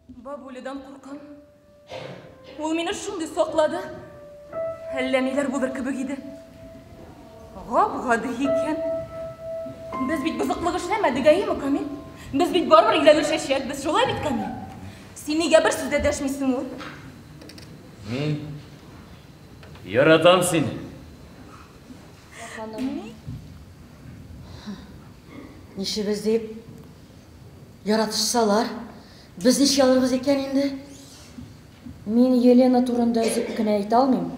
Бабулядан куркам. Ул мине шундый саклады. Әллә ниләр булыр кебек иде. Гап-гади икән. Без бит бозыклык эшләмәдек, әйеме, Камил? Без бит барыбер өйләнешәчәкбез, шулай бит, Камил? Син нигә бер сүз дә дәшмисең ул? Мин яратам сине. Ханым. Нишебез дип яратышсалар, без ничә алырбыз икән инде? Мин Елена турында өзеп кенә әйтә алмыйм.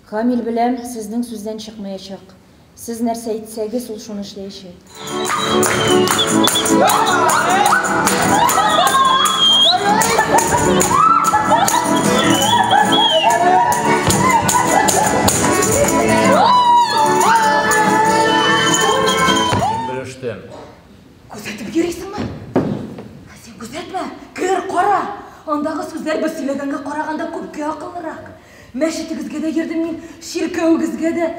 Камил беләм, сезнең сүздән чыкмаячак. Сез нәрсә әйтсәгез, ул шуны эшләячәк. Мин белештем. Күзәтеп йөрисеңме? Син күзәтмә, кер, кара. Андагы сүзләр без сөйләгәнгә караганда күпкә акыллырак. Мәчетегезгә дә йөрдем мин, чиркәвегезгә дә.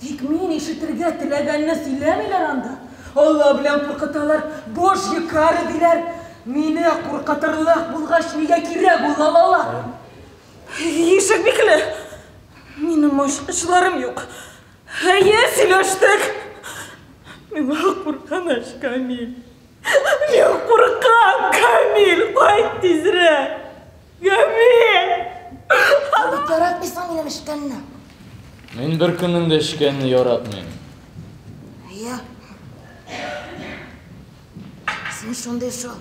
Тик мин ишетергә теләгәнне сөйләмиләр анда. Алла белән куркыталар, Божья кара диләр. Мине куркытырлык булгач, нигә кирәк ул алалар? Ишек бикле. Минем ачкычларым юк. Әйе, сөйләштек. Миңа куркыныч, Камил. Мин куркам, Камил, кайт тизрәк. Камил! Син бит яратмыйсың минем эчкәнне. Мин беркемнең дә эчкәнне яратмыйм. Әйе. Син шундый шул.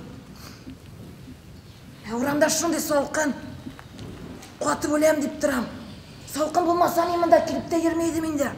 Ә урамда шундый салкын. Катып үләм дип торам. Салкын булмаса, мин монда килеп тә йөрми идем инде.